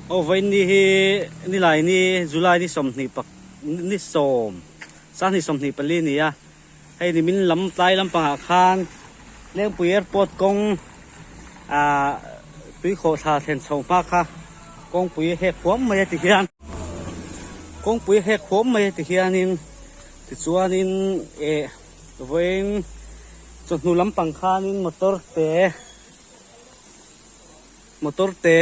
Aw vawiin ni hi nilai ni July ni sawmhnih pak ni sawm sanghnih sawmhnih pali a ni a hei nimin lam tlai lampangah khan Lengpui airport kawng ah tuikhawh thla thlen chho hma kha kawngpui hek huam mai a ti hian kawngpui hek huam mai a ti hianin tichuanin eh vawiin chawhnu lampang khanin motor te. Motor te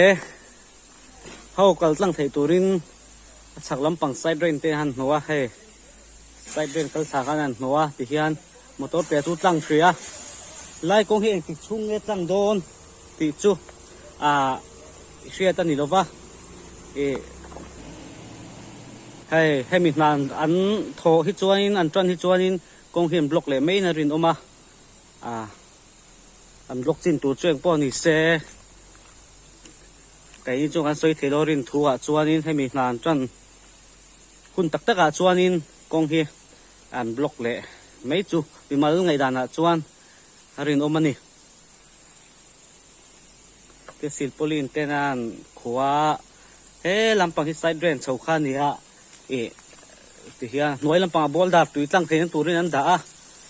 ho kal tlang theih turin a chhak lampang side drain te han hmu a hei side drain kal thla khan an hmu a tihian motor te chu tlang hrih a lai kawng hi engtik chhung nge tlang dawn tih chu ah hriat a ni lova ih hei hemi hna an thawh hi chuanin an tan hi chuanin kawng hi an block leh maiin a rinawm a ah. An block chin tur chu engpawh ni se keini chu kan sawi thei lo rin thu ah chuanin hemi hna an tan hun tak tak ah chuanin kawng hi an block leh mai chu mimal ngaihdan ah chuan a rinawm a ni. Te silpauline ten a an khua he lampang hi side drain chho kha a ni a ih tihian hnuai lampangah boulder tui tlang theihna turin an dah a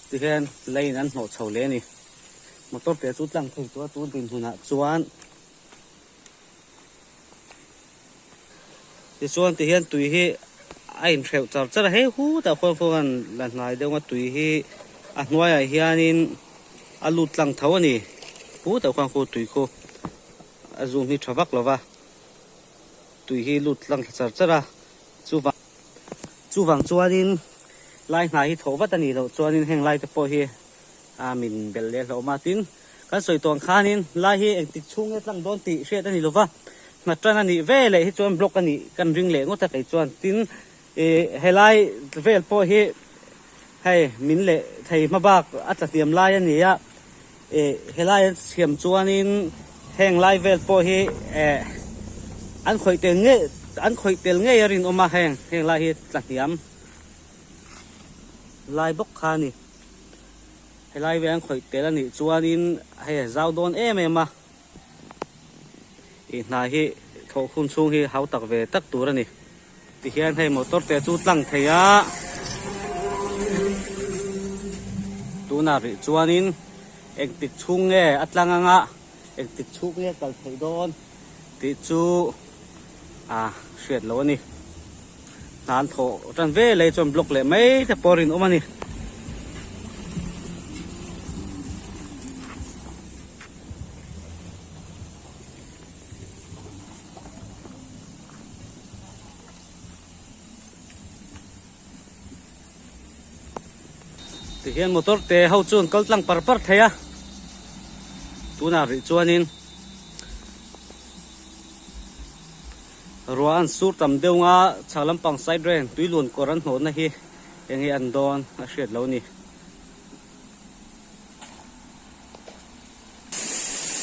tihian lane an hnawh chho leh a ni. Motor te chu tlang thei chu a tun dinhmunah chuan tichuan tihian tui hi a inhreuh char char a hei hutah khuan khawn la hnai deuh a tui hi a hnuaiah hianin a lut tlang tho a ni hutah khuan khu tui khu a zoom hi tha vak lo va tui hi lut tlang thla char char a chuvang chuvang chuanin lai hna hi thawh vat a nih loh chuanin heng lai te pawh hi. A min belh leh hlauh awm a, tin kan sawi tawh ang khanin lai hi engtik chhung nge tlang dawn tih hriat a ni lova, hna tan a nih ve leh hi chuan block a nih kan ring leh ngawt a kei chuan tin ih helai vel pawh hi hei min leh thei hma bak a tla hniam lai a ni a, ih helai an siam chuanin heng lai vel pawh hi eh an khawih tel ngei an khawih tel ngei a rinawm a heng heng lai hi tla hniam lai bawk kha a ni. Helai veng khawih tel a nih chuanin hei a zau dawn em em a, ih hna hi thawh hun chhung hi hau tak ve tak tur a ni. Tihian hei motor te chu tlang thei a, tunah rih chuanin engtik chhung nge a tlang anga engtik chhung nge kal theih dawn tih chu a hriat loh a ni. Hna an thawh tan ve lei chuan block leh mai te pawh a rinawm a ni. Tihian motor te ho chu an kal tlang par par thei a tunah rih chuanin ruah an sur tam deuh nga chhak lampang side reng tui luan kawr an hnawhna hi eng nge an dawn a hriat lo a ni.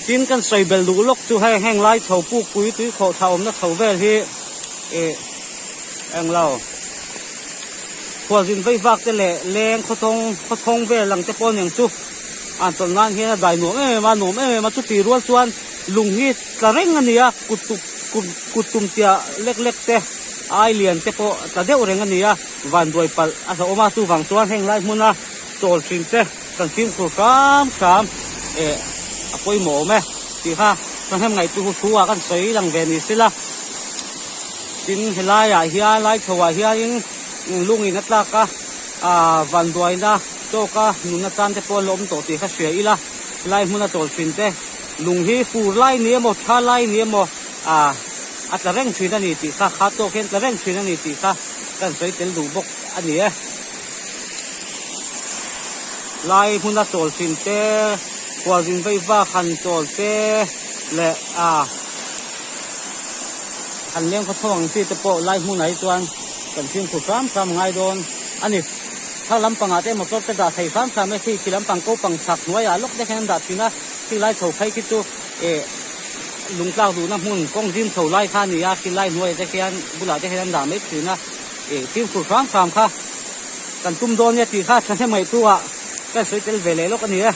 Tin kan sawi bel duh lawk chu hei heng lai chho pukpui tui khawh thla awmna chho vel hi ih eng lo khualzin vei vak te leh leng khawthawng khawthawng vel ang te pawh aniang chu an chawlh nan hian a dai nuam em em a nuam em em a chuti rual chuan lung hi tla reng a ni a kut tuk kut kut tum tia lek lek te ai lian te pawh tla deuh reng a ni a vanduai palh a hlauhawm a chuvang chuan heng lai hmuna chawl thin te. Kan fimkhur hram hram eh a pawimawh awm e tih kha thahnem ngaihtu hu thu ah kan sawi lang ve ni sila. Tin helai ah hian lai chho ah hianin lungin a tlak a ah vanduaina tawk a nunna tan te pawh an la awm tawh tih kha hria ila helai hmun a chawl thin te lung hi fur lai ni emaw tha lai ni emaw ah a tla reng thin a ni tih kha kha tawk hian tla reng thin a ni tih kha kan sawi tel duh bawk a ni e. Lai hmuna chawl thin te, khualzin vei vak han chawl te leh ah han leng khaw chho ang chi te pawh lai hmunah hi chuan kan fimkhur hram hram a ngai dawn a ni. Thar lampangah te motor te dah thei hram hram e, khi khi lampang ko pang chhak hnuaiah lawk te hian an dah thin a, khi lai chho phei khi chu eh lung tlak duhna hmun kawng zim chho lai kha a ni a, khi lai hnuaiah te khian bulah te hian an dah mai thin a. Ih fimkhur hram hram kha kan tum dawn nia tih kha thahnem ngaihtuah kan sawi tel ve leh lawk a ni e.